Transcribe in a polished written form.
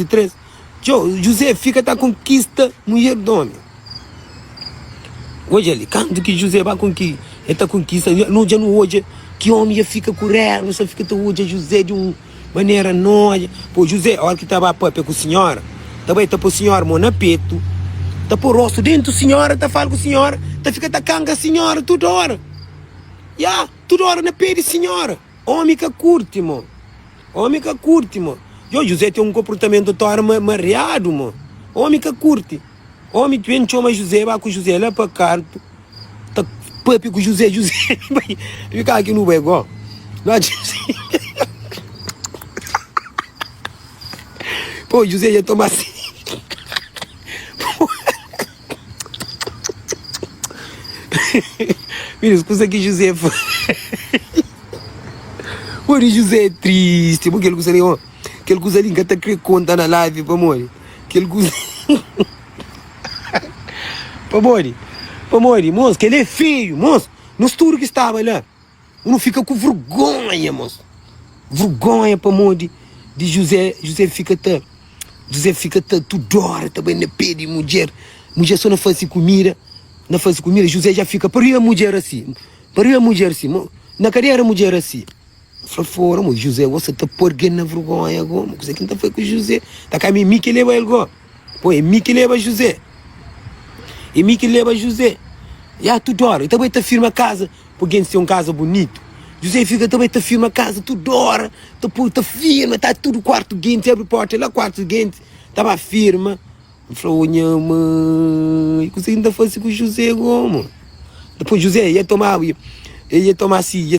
3, Txeu, Juzé fika ta konkista mudjer di ómi. Odja li, kantu ki Juzé ba konki, el ta konkista, no dja nu odja ki ómi dja fika ku raiba, sa fika ta odja Juzé di un manera nodja. Pô, Juzé, óra ki ta ba pâpia ku sinhora, ta bai ta pô sinhora mô na petu, ta pô rostu déntu sinhora, ta fala ku sinhora, ta fika ta kanga sinhora tudu óra. Ya, tudu óra na pé di sinhora. Ómi ka kurti, mo. Ómi ka kurti, mo. Yo, Juzé ten un konportamentu tora mariadu, mo. Ómi ka kurti. Ómi ben txoma Juzé, ba ku Juzé la pa kartu, ta papia ku Juzé, Juzé bai, fika ki nu bai go. Nu atxa Juzé. Pô, Juzé dja toma si. Minis, kusa ki Juzé fla. Modi Juzé é tristi. Bo kel kusa li, ó. Kel kusa li N ka ta kre konta na live pamodi kel kusa. Pamodi? Pamodi, mos, kel-li é feiu, mos. Nos tudu ki staba la. Nu fika ku vergonha, mos. Vergonha pamodi di Juzé. Juzé fika ta, Juzé fika ta tudu óra ta bai na pé di mudjer. Mudjer so na fase kumida, na fase kumida. Juzé dja fika pa riba mudjer asi, pa riba mudjer asi, na kadera mudjer asi. N fla, Fora, mo, Juzé gosta ta poi algen na vergonha go. Ma kuzê ki N ta fai ku Juzé? Ta ka mi é mi ki leba el go. Pô, é mi ki leba Juzé. É mi ki leba Juzé. Ya, tudu óra. El ta bai ta firma kaza. Pa gentis ten un kaza bunitu. Juzé fika ta bai ta firma kaza tudu óra, ta poi ta firma, ta tudu kuartu gentis, abri porta la kuartu gentis ta ba firma. N fla, ô nha mai, kuzê ki N ta fase ku Juzé gomu? Dipôs Juzé ia tomaba, el ia toma si.